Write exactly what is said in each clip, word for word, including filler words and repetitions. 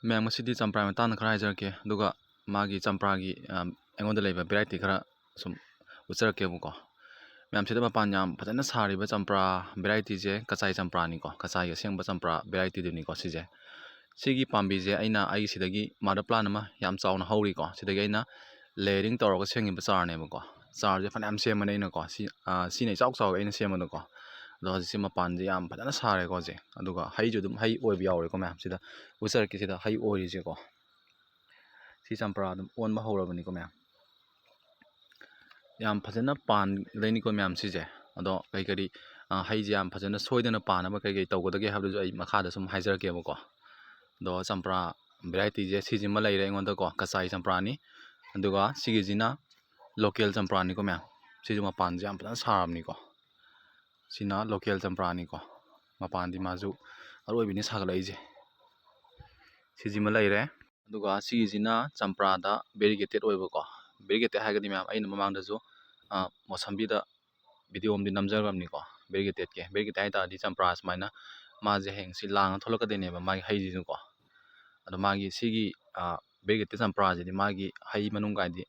ꯃꯌꯥꯝ, ꯉꯁꯤꯗꯤ ꯆꯝꯄ꯭ꯔꯥꯒꯤ ꯃꯇꯥꯡꯗ ꯈꯔ ꯍꯥꯏꯖꯔꯛꯀꯦ, ꯑꯗꯨꯒ ꯃꯥꯒꯤ ꯆꯝꯄ꯭ꯔꯥꯒꯤ, ꯑ, ꯑꯩꯉꯣꯟꯗ ꯂꯩꯕ variety ꯈꯔ ꯁꯨꯝ ꯎꯠꯆꯔꯛꯀꯦꯕꯀꯣ꯫ ꯃꯌꯥꯝ, ꯁꯤꯗ ꯃꯄꯥꯟ ꯌꯥꯝ ꯐꯖꯅ ꯁꯥꯔꯤꯕ ꯆꯝꯄ꯭ꯔꯥ varietyꯁꯦ ꯀꯆꯥꯏ ꯆꯝꯄ꯭ꯔꯥꯅꯤꯀꯣ, ꯀꯆꯥꯏꯒꯤ ꯑꯁꯦꯡꯕ ꯆꯝꯄ꯭ꯔꯥ varietyꯗꯨꯅꯤꯀꯣ ꯁꯤꯁꯦ꯫ ꯁꯤꯒꯤ ꯄꯥꯝꯕꯤꯁꯦ ꯑꯩꯅ ꯑꯩꯒꯤ ꯁꯤꯗꯒꯤ mother plant ꯑꯃ ꯌꯥꯝ ꯆꯥꯎꯅ ꯍꯧꯔꯤꯀꯣ, ꯁꯤꯗꯒꯤ ꯑꯩꯅ layering ꯇꯧꯔꯒ ꯁꯦꯝꯈꯤꯕ ꯆꯥꯔꯅꯦꯕꯀꯣ꯫ ꯆꯥꯔꯁꯦ ꯐꯅꯌꯥꯝ ꯁꯦꯝꯕꯅꯦ ꯑꯩꯅꯀꯣ, ꯁꯤ, ꯑ, ꯁꯤꯅ ꯏꯆꯥꯎ ꯆꯥꯎꯋꯦ ꯑꯩꯅ ꯁꯦꯝꯕꯗꯀꯣ꯫ ꯑꯗꯣ ꯍꯧꯖꯤꯛꯁꯦ ꯃꯄꯥꯟꯁꯦ ꯌꯥꯝ ꯐꯖꯅ ꯁꯥꯔꯦꯀꯣ ꯍꯧꯖꯤꯛ, ꯑꯗꯨꯒ ꯍꯩꯁꯨ ꯑꯗꯨꯝ ꯍꯩ ꯑꯣꯏꯕ ꯌꯥꯎꯔꯦꯀꯣ ꯃꯌꯥꯝ꯫ ꯁꯤꯗ ꯎꯠꯆꯔꯛꯀꯦ, ꯁꯤꯗ ꯍꯩ ꯑꯣꯏꯔꯤꯁꯦꯀꯣ꯫ ꯁꯤ ꯆꯝꯄ꯭ꯔꯥ ꯑꯗꯨꯝ ꯑꯣꯟꯕ ꯍꯧꯔꯕꯅꯤꯀꯣ ꯃꯌꯥꯝ꯫ ꯌꯥꯝ ꯐꯖꯅ ꯄꯥꯟꯗꯣꯏꯅꯤꯀꯣ ꯃꯌꯥꯝ ꯁꯤꯁꯦ꯫ ꯑꯗꯣ ꯀꯔꯤ ꯀꯔꯤ, ꯑ, ꯍꯩꯁꯦ ꯌꯥꯝ ꯐꯖꯅ ꯁꯣꯏꯗꯅ ꯄꯥꯟꯅꯕ ꯀꯔꯤ ꯀꯔꯤ ꯇꯧꯒꯗꯒꯦ ꯍꯥꯏꯕꯗꯨꯁꯨ ꯑꯩ ꯃꯈꯥꯗ ꯁꯨꯝ ꯍꯥꯏꯖꯔꯛꯀꯦꯕꯀꯣ꯫ ꯑꯗꯣ ꯆꯝꯄ꯭ꯔꯥ varietyꯁꯦ ꯁꯤꯁꯤꯃ ꯂꯩꯔꯦ ꯑꯩꯉꯣꯟꯗꯀꯣ, ꯀꯆꯥꯏ ꯆꯝꯄ꯭ꯔꯥꯅꯤ꯫ ꯑꯗꯨꯒ ꯁꯤꯒꯤꯁꯤꯅ local ꯆꯝꯄ꯭ꯔꯥꯅꯤꯀꯣ ꯃꯌꯥꯝ꯫ ꯁꯤꯁꯨ ꯃꯄꯥꯟꯁꯦ ꯌꯥꯝ ꯐꯖꯅ ꯁꯥꯔꯕꯅꯤꯀꯣ꯫ ꯁꯤꯅ local ꯆꯝꯄ꯭ꯔꯥꯅꯤꯀꯣ꯫ ꯃꯄꯥꯟꯗꯤ ꯃꯥꯁꯨ ꯑꯔꯣꯏꯕꯤꯅꯤ ꯁꯥꯒꯠꯂꯛꯏꯁꯦ꯫ ꯁꯤꯁꯤꯃ ꯂꯩꯔꯦ꯫ ꯑꯗꯨꯒ ꯁꯤꯒꯤꯁꯤꯅ ꯆꯝꯄ꯭ꯔꯥꯗ variegated ꯑꯣꯏꯕꯀꯣ꯫ Variegated ꯍꯥꯏꯔꯒꯗꯤ ꯃꯌꯥꯝ, ꯑꯩꯅ ꯃꯃꯥꯡꯗꯁꯨ, ꯑ, ꯃꯣꯁꯝꯕꯤꯗ video ꯑꯃꯗꯤ ꯅꯝꯖꯈ꯭ꯔꯕꯅꯤꯀꯣ, variegatedꯀꯤ꯫ Variegated ꯍꯥꯏ ꯇꯥꯔꯗꯤ ꯆꯝꯄ꯭ꯔꯥ ꯁꯨꯃꯥꯏꯅ ꯃꯥꯁꯦ ꯍꯌꯦꯡ ꯁꯤ ꯂꯥꯡꯉ ꯊꯣꯛꯂꯛꯀꯗꯣꯏꯅꯦꯕ, ꯃꯥꯒꯤ ꯍꯩꯁꯤꯁꯨꯀꯣ꯫ ꯑꯗꯣ ꯃꯥꯒꯤ ꯁꯤꯒꯤ, ꯑ, variegated ꯆꯝꯄ꯭ꯔꯥꯁꯤꯗꯤ ꯃꯥꯒꯤ ꯍꯩ ꯃꯅꯨꯡ ꯀꯥꯏꯗꯤ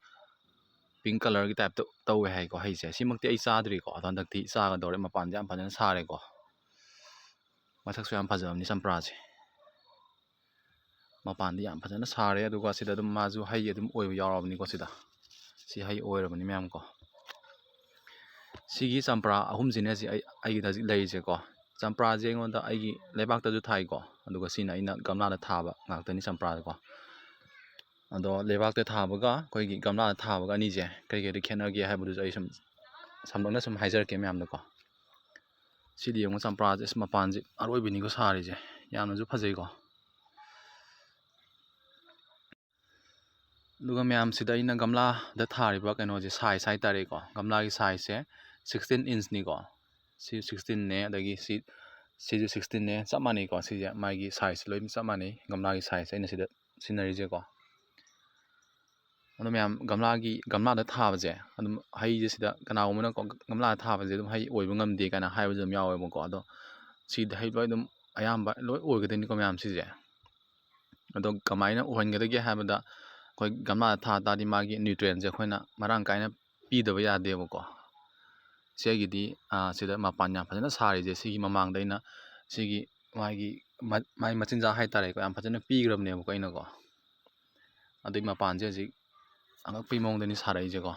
pink colourꯒꯤ typeꯇ ꯇꯧꯋꯦ ꯍꯥꯏꯀꯣ ꯍꯩꯁꯦ꯫ ꯁꯤꯃꯛꯇꯤ ꯑꯩ ꯆꯥꯗ꯭ꯔꯤꯀꯣ, ꯑꯗꯣ ꯍꯟꯗꯛꯇꯤ ꯆꯥꯒꯗꯧꯔꯦ꯫ ꯃꯄꯥꯟꯁꯦ ꯌꯥꯝ ꯐꯖꯅ ꯁꯥꯔꯦꯀꯣ꯫ ꯃꯁꯛꯁꯨ ꯌꯥꯝ ꯐꯖꯕꯅꯤ ꯆꯝꯄ꯭ꯔꯥꯁꯦ꯫ ꯃꯄꯥꯟꯗꯤ ꯌꯥꯝ ꯐꯖꯅ ꯁꯥꯔꯦ, ꯑꯗꯨꯒ ꯁꯤꯗ ꯑꯗꯨꯝ ꯃꯥꯁꯨ ꯍꯩ ꯑꯗꯨꯝ ꯑꯣꯏꯕ ꯌꯥꯎꯔꯕꯅꯤꯀꯣ꯫ ꯁꯤꯗ ꯁꯤ ꯍꯩ ꯑꯣꯏꯔꯕꯅꯤ ꯃꯌꯥꯝ ꯀꯣ꯫ ꯁꯤꯒꯤ ꯆꯝꯄ꯭ꯔꯥ ꯑꯍꯨꯝꯁꯤꯅꯦ ꯁꯤ ꯑꯩ, ꯑꯩꯒꯤꯗ ꯍꯧꯖꯤꯛ ꯂꯩꯔꯤꯁꯦꯀꯣ꯫ ꯆꯝꯄ꯭ꯔꯥꯁꯦ ꯑꯩꯉꯣꯟꯗ ꯑꯩꯒꯤ ꯂꯩꯕꯥꯛꯇꯁꯨ ꯊꯥꯏꯀꯣ, ꯑꯗꯨꯒ ꯁꯤꯅ ꯑꯩꯅ ꯒꯝꯂꯥꯗ ꯊꯥꯕ ꯉꯥꯛꯇꯅꯤ ꯆꯝꯄ꯭ꯔꯥꯁꯦꯀꯣ꯫ ꯑꯗꯣ ꯂꯩꯕꯥꯛꯇ ꯊꯥꯕꯒ ꯑꯩꯈꯣꯏꯒꯤ ꯒꯝꯂꯥꯗ ꯊꯥꯕꯒ ꯑꯅꯤꯁꯦ ꯀꯔꯤ ꯀꯔꯤ ꯈꯦꯠꯅꯒꯦ ꯍꯥꯏꯕꯗꯨꯁꯨ ꯑꯩ ꯁꯨꯝ ꯁꯝꯂꯞꯅ ꯁꯨꯝ ꯍꯥꯏꯖꯔꯛꯀꯦ ꯃꯌꯥꯝꯗꯀꯣ꯫ ꯁꯤꯗꯤ ꯌꯦꯡꯉꯣ, ꯆꯝꯄ꯭ꯔꯥꯁꯦ ꯑꯁ ꯃꯄꯥꯟꯁꯦ ꯑꯔꯣꯏꯕꯤꯅꯤꯀꯣ ꯁꯥꯔꯤꯁꯦ, ꯌꯥꯝꯅꯁꯨ ꯐꯖꯩꯀꯣ꯫ ꯑꯗꯨꯒ ꯃꯌꯥꯝꯁꯤꯗ ꯑꯩꯅ ꯒꯝꯂꯥꯗ ꯊꯥꯔꯤꯕ ꯀꯩꯅꯣꯁꯦ, size ꯍꯥꯏꯇꯥꯔꯦꯀꯣ, ꯒꯝꯂꯥꯒꯤ sizeꯁꯦ sixteen inchꯅꯤꯀꯣ꯫ ꯁꯤ sixteenꯅꯦ, ꯑꯗꯒꯤ ꯁꯤ, ꯁꯤꯁꯨ sixteenꯅꯦ, ꯆꯞ ꯃꯥꯟꯅꯩꯀꯣ꯫ ꯁꯤꯁꯦ ꯃꯥꯒꯤ size ꯂꯣꯏꯅ ꯆꯞ ꯃꯥꯟꯅꯩ, ꯒꯝꯂꯥꯒꯤ size ꯑꯩꯅ ꯁꯤꯗ ꯁꯤꯖꯤꯟꯅꯔꯤꯁꯦꯀꯣ꯫ ꯑꯗꯣ ꯃꯌꯥꯝ, ꯒꯝꯂꯥꯒꯤ, ꯒꯝꯂꯥꯗ ꯊꯥꯕꯁꯦ ꯑꯗꯨꯝ ꯍꯩꯁꯦ ꯁꯤꯗ ꯀꯅꯥꯒꯨꯝꯕꯅꯀꯣ ꯒꯝꯂꯥꯗ ꯊꯥꯕꯁꯦ ꯑꯗꯨꯝ ꯍꯩ ꯑꯣꯏꯕ ꯉꯝꯗꯦ ꯀꯥꯏꯅ ꯍꯥꯏꯕꯁꯨ ꯑꯗꯨꯝ ꯌꯥꯎꯋꯦꯕꯀꯣ꯫ ꯑꯗꯣ ꯁꯤꯗ ꯍꯩ ꯂꯣꯏ ꯑꯗꯨꯝ ꯑꯌꯥꯝꯕ ꯂꯣꯏ ꯑꯣꯏꯒꯗꯣꯏꯅꯤꯀꯣ ꯃꯌꯥꯝ ꯁꯤꯁꯦ꯫ ꯑꯗꯣ ꯀꯃꯥꯏꯅ ꯑꯣꯏꯍꯟꯒꯗꯒꯦ ꯍꯥꯏꯕꯗ, ꯑꯩꯈꯣꯏ ꯒꯝꯂꯥꯗ ꯊꯥ ꯇꯥꯔꯗꯤ ꯃꯥꯒꯤ nutrientꯁꯦ ꯑꯩꯈꯣꯏꯅ ꯃꯔꯥꯡ ꯀꯥꯏꯅ ꯄꯤꯗꯕ ꯌꯥꯗꯦꯕꯀꯣ꯫ ꯁꯤꯒꯤꯗꯤ, ꯑꯥ, ꯁꯤꯗ ꯃꯄꯥꯟ ꯌꯥꯝ ꯐꯖꯅ ꯁꯥꯔꯤꯁꯦ, ꯁꯤꯒꯤ ꯃꯃꯥꯡꯗ ꯑꯩꯅ ꯁꯤꯒꯤ ꯃꯥꯒꯤ ꯃ-, ꯃꯥꯒꯤ ꯃꯆꯤꯟꯖꯥꯛ ꯍꯥꯏꯇꯥꯔꯦꯀꯣ, ꯌꯥꯝ ꯐꯖꯅ ꯄꯤꯈ꯭ꯔꯕꯅꯦꯕꯀꯣ ꯑꯩꯅꯀꯣ꯫ ꯑꯗꯨꯒꯤ ꯃꯄꯥꯟꯁꯦ ꯍꯧꯖꯤꯛ ꯑꯉꯛꯄꯒꯤ ꯃꯑꯣꯡꯗꯅꯤ ꯁꯥꯔꯛꯏꯁꯦꯀꯣ꯫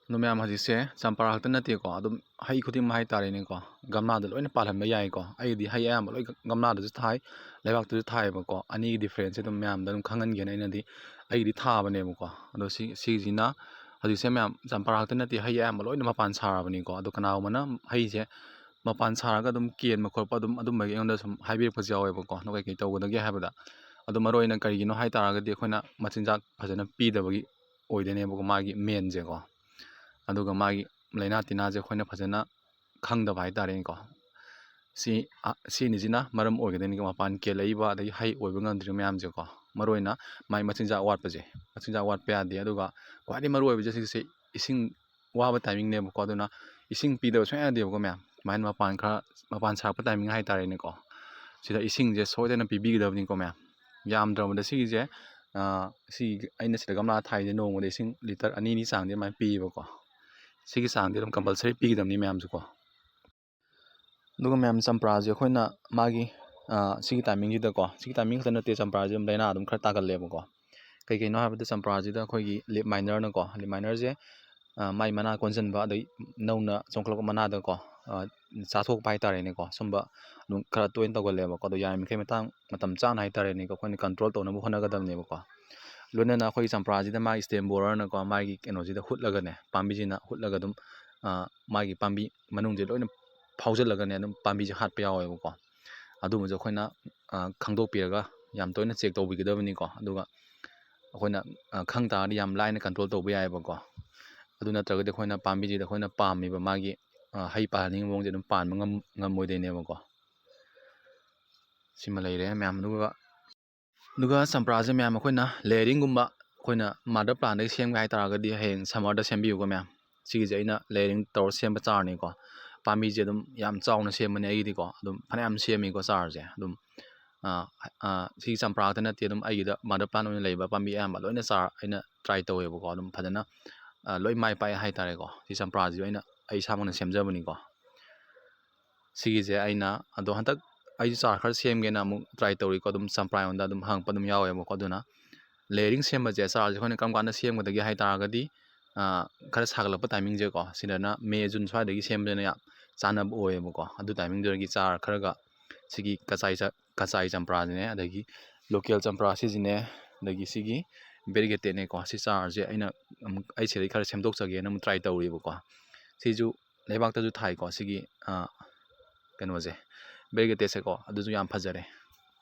ꯑꯗꯣ ꯃꯌꯥꯝ, ꯍꯧꯖꯤꯛꯁꯦ ꯆꯝꯄ꯭ꯔꯥ ꯈꯛꯇ ꯅꯠꯇꯦꯀꯣ, ꯑꯗꯨꯝ ꯍꯩ ꯈꯨꯗꯤꯡꯃꯛ ꯍꯥꯏꯇꯥꯔꯦꯅꯦꯀꯣ, ꯒꯝꯂꯥꯗ ꯂꯣꯏꯅ ꯄꯥꯜꯍꯟꯕ ꯌꯥꯏꯀꯣ꯫ ꯑꯩꯒꯤꯗꯤ ꯍꯩ ꯑꯌꯥꯝꯕ ꯂꯣꯏ ꯒꯝꯂꯥꯗꯁꯨ ꯊꯥꯏ, ꯂꯩꯕꯥꯛꯇꯁꯨ ꯊꯥꯏꯌꯦꯕꯀꯣ꯫ ꯑꯅꯤꯒꯤ differenceꯁꯦ ꯑꯗꯨꯝ ꯃꯌꯥꯝꯗ ꯑꯗꯨꯝ ꯈꯪꯍꯟꯒꯦꯅ ꯑꯩꯅꯗꯤ, ꯑꯩꯒꯤꯗꯤ ꯊꯥꯕꯅꯦꯕꯀꯣ꯫ ꯑꯗꯣ ꯁꯤ, ꯁꯤꯁꯤꯅ ꯍꯧꯖꯤꯛꯁꯦ ꯃꯌꯥꯝ ꯆꯝꯄ꯭ꯔꯥ ꯈꯛꯇ ꯅꯠꯇꯦ, ꯍꯩ ꯑꯌꯥꯝꯕ ꯂꯣꯏꯅ ꯃꯄꯥꯟ ꯁꯥꯔꯕꯅꯤꯀꯣ꯫ ꯑꯗꯣ ꯀꯅꯥꯒꯨꯝꯕꯅ ꯍꯩꯁꯦ ꯃꯄꯥꯟ ꯁꯥꯔꯒ ꯑꯗꯨꯝ ꯀꯦꯟꯕ ꯈꯣꯠꯄ ꯑꯗꯨꯝ ꯑꯗꯨꯝꯕꯒꯤ ꯑꯩꯉꯣꯟꯗ ꯁꯨꯝ ꯍꯥꯏꯕꯤꯔꯛꯄꯁꯨ ꯌꯥꯎꯋꯦꯕꯀꯣ꯫ ꯑꯗꯣ ꯀꯩꯀꯩ ꯇꯧꯒꯗꯒꯦ ꯍꯥꯏꯕꯗ, ꯑꯗꯣ ꯃꯔꯨ ꯑꯣꯏꯅ ꯀꯔꯤꯒꯤꯅꯣ ꯍꯥꯏ ꯇꯥꯔꯒꯗꯤ, ꯑꯩꯈꯣꯏꯅ ꯃꯆꯤꯟꯖꯥꯛ ꯐꯖꯅ ꯄꯤꯗꯕꯒꯤ ꯑꯣꯏꯗꯣꯏꯅꯦꯕꯀꯣ, ꯃꯥꯒꯤ mainꯁꯦꯀꯣ꯫ ꯑꯗꯨꯒ ꯃꯥꯒꯤ ꯂꯥꯏꯅꯥ ꯇꯤꯟꯅꯥꯁꯦ ꯑꯩꯈꯣꯏꯅ ꯐꯖꯅ ꯈꯪꯗꯕ ꯍꯥꯏꯇꯥꯔꯦꯅꯦꯀꯣ꯫ ꯁꯤ, ꯑ, ꯁꯤꯅꯤꯁꯤꯅ ꯃꯔꯝ ꯑꯣꯏꯒꯗꯣꯏꯅꯤꯀꯣ, ꯃꯄꯥꯟ ꯀꯦꯜꯂꯛꯏꯕ ꯑꯗꯒꯤ ꯍꯩ ꯑꯣꯏꯕ ꯉꯝꯗ꯭ꯔꯤꯕ ꯃꯌꯥꯝꯁꯦꯀꯣ꯫ ꯃꯔꯨ ꯑꯣꯏꯅ ꯃꯥꯏ ꯃꯆꯤꯟꯖꯥꯛ ꯋꯥꯠꯄꯁꯦ, ꯃꯆꯤꯟꯖꯥꯛ ꯋꯥꯠꯄ ꯌꯥꯗꯦ꯫ ꯑꯗꯨꯒ ꯈ꯭ꯋꯥꯏꯗꯒꯤ ꯃꯔꯨ ꯑꯣꯏꯕꯁꯦ ꯁꯤꯒꯤꯁꯦ, ꯏꯁꯤꯡ ꯋꯥꯕ timingꯅꯦꯕꯀꯣ꯫ ꯑꯗꯨꯅ ꯏꯁꯤꯡ ꯄꯤꯗꯕ ꯁꯨꯡꯌꯥ ꯌꯥꯗꯦꯕꯀꯣ ꯃꯌꯥꯝ꯫ ꯁꯨꯃꯥꯏꯅ ꯃꯄꯥꯟ ꯈꯔ, ꯃꯄꯥꯟ ꯁꯥꯔꯛꯄ timing ꯍꯥꯏꯇꯥꯔꯦꯅꯦꯀꯣ, ꯁꯤꯗ ꯏꯁꯤꯡꯁꯦ ꯁꯣꯏꯗꯅ ꯄꯤꯕꯤꯒꯗꯕꯅꯤꯀꯣ ꯃꯌꯥꯝ꯫ ꯌꯥꯝꯗ꯭ꯔꯕꯗ ꯁꯤꯒꯤꯁꯦ, ꯑꯥ, ꯁꯤ ꯑꯩꯅ ꯁꯤꯗ ꯒꯝꯂꯥ ꯊꯥꯏꯁꯦ ꯅꯣꯡꯃꯗ ꯏꯁꯤꯡ litre ꯑꯅꯤ ꯑꯅꯤ ꯆꯥꯡꯗꯤ ꯑꯗꯨꯃꯥꯏꯅ ꯄꯤꯌꯦꯕꯀꯣ꯫ ꯁꯤꯒꯤ ꯆꯥꯡꯗꯤ ꯑꯗꯨꯝ compulsory ꯄꯤꯒꯗꯕꯅꯤ ꯃꯌꯥꯝꯁꯨꯀꯣ꯫ ꯑꯗꯨꯒ ꯃꯌꯥꯝ, ꯆꯝꯄ꯭ꯔꯥꯁꯦ ꯑꯩꯈꯣꯏꯅ ꯃꯥꯒꯤ, ꯑꯥ, ꯁꯤꯒꯤ timingꯁꯤꯗꯀꯣ, ꯁꯤꯒꯤ timing ꯈꯛꯇ ꯅꯠꯇꯦ, ꯆꯝꯄ꯭ꯔꯥꯁꯦ ꯑꯗꯨꯝ ꯂꯥꯏꯅꯥ ꯑꯗꯨꯝ ꯈꯔ ꯇꯥꯒꯜꯂꯦꯕꯀꯣ꯫ ꯀꯩꯀꯩꯅꯣ ꯍꯥꯏꯕꯗ, ꯆꯝꯄ꯭ꯔꯥꯁꯤꯗ ꯑꯩꯈꯣꯏꯒꯤ leaf minerꯅꯀꯣ, leaf minerꯁꯦ, ꯑꯥ, ꯃꯥꯏ ꯃꯅꯥ ꯀꯣꯟꯁꯤꯟꯕ, ꯑꯗꯩ ꯅꯧꯅ ꯆꯣꯡꯈꯠꯂꯛꯄ ꯃꯅꯥꯗꯀꯣ, ꯑꯥ, ꯆꯥꯊꯣꯛꯄ ꯍꯥꯏꯇꯥꯔꯦꯅꯦꯀꯣ, ꯁꯨꯝꯕ ꯑꯗꯨꯝ ꯈꯔ ꯇꯣꯏꯅ ꯇꯧꯒꯜꯂꯦꯕꯀꯣ꯫ ꯑꯗꯣ ꯌꯥꯔꯤꯃꯈꯩ ꯃꯇꯥꯡ, ꯃꯇꯝ ꯆꯥꯅ ꯍꯥꯏꯇꯥꯔꯦꯅꯦꯀꯣ, ꯑꯩꯈꯣꯏꯅ control ꯇꯧꯅꯕ ꯍꯣꯠꯅꯒꯗꯕꯅꯦꯕꯀꯣ꯫ ꯂꯣꯏꯅꯅ ꯑꯩꯈꯣꯏꯒꯤ ꯆꯝꯄ꯭ꯔꯥꯁꯤꯗ ꯃꯥꯒꯤ stem borerꯅꯀꯣ, ꯃꯥꯒꯤ ꯀꯩꯅꯣꯁꯤꯗ ꯍꯨꯠꯂꯒꯅꯦ, ꯄꯥꯝꯕꯤꯁꯤꯅ ꯍꯨꯠꯂꯒ ꯑꯗꯨꯝ, ꯑꯥ, ꯃꯥꯒꯤ ꯄꯥꯝꯕꯤ ꯃꯅꯨꯡꯁꯦ ꯂꯣꯏꯅ ꯐꯥꯎꯖꯤꯜꯂꯒꯅꯦ ꯑꯗꯨꯝ ꯄꯥꯝꯕꯤꯁꯦ ꯍꯥꯠꯄ ꯌꯥꯎꯋꯦꯕꯀꯣ꯫ ꯑꯗꯨꯒꯨꯝꯕꯁꯦ ꯑꯩꯈꯣꯏꯅ, ꯑ, ꯈꯪꯗꯣꯛꯄꯤꯔꯒ ꯌꯥꯝ ꯇꯣꯏꯅ check ꯇꯧꯕꯤꯒꯗꯕꯅꯤꯀꯣ꯫ ꯑꯗꯨꯒ ꯑꯩꯈꯣꯏꯅ, ꯑ, ꯈꯪ ꯇꯥꯔꯗꯤ ꯌꯥꯝ ꯂꯥꯏꯅ control ꯇꯧꯕ ꯌꯥꯏꯑꯕꯀꯣ꯫ ꯑꯗꯨ ꯅꯠꯇ꯭ꯔꯒꯗꯤ ꯑꯩꯈꯣꯏꯅ ꯄꯥꯝꯕꯤꯁꯤꯗ ꯑꯩꯈꯣꯏꯅ ꯄꯥꯝꯃꯤꯕ ꯃꯥꯒꯤ, ꯑ, ꯍꯩ ꯄꯥꯜꯍꯟꯅꯤꯡꯕ ꯃꯑꯣꯡꯁꯦ ꯑꯗꯨꯝ ꯄꯥꯟꯕ ꯉꯝ-, ꯉꯝꯃꯣꯏꯗꯣꯏꯅꯦꯕꯀꯣ꯫ ꯁꯤꯃ ꯂꯩꯔꯦ ꯃꯌꯥꯝ꯫ ꯑꯗꯨꯒ ꯑꯗꯨꯒ ꯆꯝꯄ꯭ꯔꯥꯁꯦ ꯃꯌꯥꯝ ꯑꯩꯈꯣꯏꯅ layeringꯒꯨꯝꯕ ꯑꯩꯈꯣꯏꯅ mother plantꯇꯒꯤ ꯁꯦꯝꯒꯦ ꯍꯥꯏꯇꯥꯔꯒꯗꯤ ꯍꯌꯦꯡ summerꯗ ꯁꯦꯝꯕꯤꯌꯨꯀꯣ ꯃꯌꯥꯝ꯫ ꯁꯤꯒꯤꯁꯦ ꯑꯩꯅ layering ꯇꯧꯔ ꯁꯦꯝꯕ ꯆꯥꯔꯅꯤꯀꯣ꯫ ꯄꯥꯝꯕꯤꯁꯦ ꯑꯗꯨꯝ ꯌꯥꯝ ꯆꯥꯎꯅ ꯁꯦꯝꯕꯅꯦ ꯑꯩꯒꯤꯗꯤꯀꯣ꯫ ꯑꯗꯨꯝ ꯐꯅꯌꯥꯝ ꯁꯦꯝꯃꯤꯀꯣ ꯆꯥꯔꯁꯦ꯫ ꯑꯗꯨꯝ, ꯑ, ꯑ, ꯁꯤꯒꯤ ꯆꯝꯄ꯭ꯔꯥ ꯈꯛꯇ ꯅꯠꯇꯦ, ꯑꯗꯨꯝ ꯑꯩꯒꯤꯗ mother plant ꯑꯣꯏꯅ ꯂꯩꯕ ꯄꯥꯝꯕꯤ ꯑꯌꯥꯝꯕ ꯂꯣꯏꯅ ꯆꯥꯔ ꯑꯩꯅ try ꯇꯧꯋꯦꯕꯀꯣ꯫ ꯑꯗꯨꯝ ꯐꯖꯅ, ꯑ, ꯂꯣꯏ ꯃꯥꯏ ꯄꯥꯛꯑꯦ ꯍꯥꯏꯇꯥꯔꯦꯀꯣ꯫ ꯁꯤ ꯆꯝꯄ꯭ꯔꯥꯁꯤꯁꯨ ꯑꯩꯅ, ꯑꯩ ꯏꯁꯥꯃꯛꯅ ꯁꯦꯝꯖꯕꯅꯤꯀꯣ꯫ ꯁꯤꯒꯤꯁꯦ ꯑꯩꯅ, ꯑꯗꯣ ꯍꯟꯗꯛ ꯑꯩꯁꯨ ꯆꯥꯔ ꯈꯔ ꯁꯦꯝꯒꯦꯅ ꯑꯃꯨꯛ try ꯇꯧꯔꯤꯀꯣ꯫ ꯑꯗꯨꯝ ꯆꯝꯄ꯭ꯔꯥ ꯌꯣꯟꯗ ꯑꯗꯨꯝ ꯍꯪꯉꯛꯄ ꯑꯗꯨꯝ ꯌꯥꯎꯋꯦꯕꯀꯣ꯫ ꯑꯗꯨꯅ layering ꯁꯦꯝꯕꯁꯦ ꯆꯥꯔꯁꯦ ꯑꯩꯈꯣꯏꯅ ꯀꯔꯝ ꯀꯥꯟꯗ ꯁꯦꯝꯒꯗꯒꯦ ꯍꯥꯏ ꯇꯥꯔꯒꯗꯤ, ꯑ, ꯈꯔ ꯁꯥꯒꯠꯂꯛꯄ timingꯁꯦꯀꯣ, ꯁꯤꯗꯅ May June ꯁ꯭ꯋꯥꯏꯗꯒꯤ ꯁꯦꯝꯕꯗꯨꯅ ꯌꯥꯝ ꯆꯥꯟꯅꯕ ꯑꯣꯏꯌꯦꯕꯀꯣ꯫ ꯑꯗꯨ timingꯗꯨꯗꯒꯤ ꯆꯥꯔ ꯈꯔꯒ ꯁꯤꯒꯤ ꯀꯆꯥꯏ ꯆ-, ꯀꯆꯥꯏ ꯆꯝꯄ꯭ꯔꯥꯁꯤꯅꯦ, ꯑꯗꯒꯤ local ꯆꯝꯄ꯭ꯔꯥ ꯁꯤꯁꯤꯅꯦ, ꯑꯗꯒꯤ ꯁꯤꯒꯤ variegatedꯅꯦꯀꯣ꯫ ꯁꯤ ꯆꯥꯔꯁꯦ ꯑꯩꯅ ꯑꯃꯨꯛ ꯑꯩ ꯁꯤꯗꯩ ꯈꯔ ꯁꯦꯝꯗꯣꯛꯆꯒꯦꯅ ꯑꯃꯨꯛ try ꯇꯧꯔꯤꯕꯀꯣ꯫ ꯁꯤꯁꯨ ꯂꯩꯕꯥꯛꯇꯁꯨ ꯊꯥꯏꯀꯣ꯫ ꯁꯤꯒꯤ, ꯑ, ꯀꯩꯅꯣꯁꯦ, variegatedꯁꯦꯀꯣ, ꯑꯗꯨꯁꯨ ꯌꯥꯝ ꯐꯖꯔꯦ꯫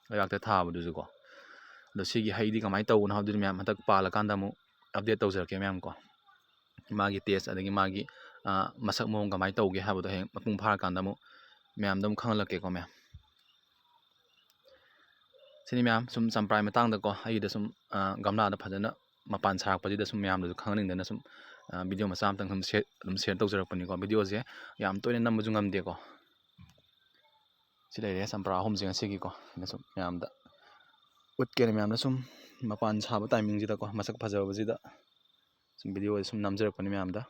ꯂꯩꯕꯥꯛꯇ ꯊꯥꯕꯗꯨꯁꯨꯀꯣ꯫ ꯑꯗꯣ ꯁꯤꯒꯤ ꯍꯩꯗꯤ ꯀꯃꯥꯏꯅ ꯇꯧꯕꯅꯣ ꯍꯥꯏꯕꯗꯨꯗꯤ ꯃꯌꯥꯝ ꯍꯟꯗꯛ ꯄꯥꯜꯂꯀꯥꯟꯗ ꯑꯃꯨꯛ update ꯇꯧꯖꯔꯛꯀꯦ ꯃꯌꯥꯝ ꯀꯣ꯫ ꯃꯥꯒꯤ taste ꯑꯗꯒꯤ ꯃꯥꯒꯤ, ꯑ, ꯃꯁꯛ ꯃꯑꯣꯡ ꯀꯃꯥꯏꯅ ꯇꯧꯒꯦ ꯍꯥꯏꯕꯗꯣ ꯍꯌꯦꯡ ꯃꯄꯨꯡ ꯐꯥꯔꯀꯥꯟꯗ ꯑꯃꯨꯛ ꯃꯌꯥꯝꯗ ꯑꯃꯨꯛ ꯈꯪꯍꯜꯂꯛꯀꯦꯀꯣ ꯃꯌꯥꯝ꯫ ꯁꯤꯅꯤ ꯃꯌꯥꯝ, ꯁꯨꯝ ꯆꯝꯄ꯭ꯔꯥꯏ ꯃꯇꯥꯡꯗꯀꯣ, ꯑꯩꯒꯤꯗ ꯁꯨꯝ, ꯑ, ꯒꯝꯂꯥꯗ ꯐꯖꯅ ꯃꯄꯥꯟ ꯁꯥꯔꯛꯄꯁꯤꯗ ꯁꯨꯝ ꯃꯌꯥꯝꯗꯁꯨ ꯈꯪꯍꯟꯅꯤꯡꯗꯅ ꯁꯨꯝ, ꯑ, video ꯃꯆꯥ ꯑꯃꯇꯪ ꯁꯨꯝ share, ꯑꯗꯨꯝ share ꯇꯧꯖꯔꯛꯄꯅꯤꯀꯣ꯫ Videoꯁꯦ ꯌꯥꯝ ꯇꯣꯏꯅ ꯅꯝꯕꯁꯨ ꯉꯝꯗꯦꯀꯣ꯫ ꯁꯤ ꯂꯩꯔꯦ ꯆꯝꯄ꯭ꯔꯥ ꯑꯍꯨꯝꯁꯦ ꯉꯁꯤꯒꯤꯀꯣ꯫ ꯑꯩꯅ ꯁꯨꯝ ꯃꯌꯥꯝꯗ ꯎꯠꯀꯦꯅ ꯃꯌꯥꯝꯗ ꯁꯨꯝ ꯃꯄꯥꯟ ꯁꯥꯕ timingꯁꯤꯗꯀꯣ, ꯃꯁꯛ ꯐꯖꯕꯁꯤꯗ ꯁꯨꯝ videoꯁꯦ ꯁꯨꯝ ꯅꯝꯖꯔꯛꯄꯅꯤ ꯃꯌꯥꯝꯗ꯫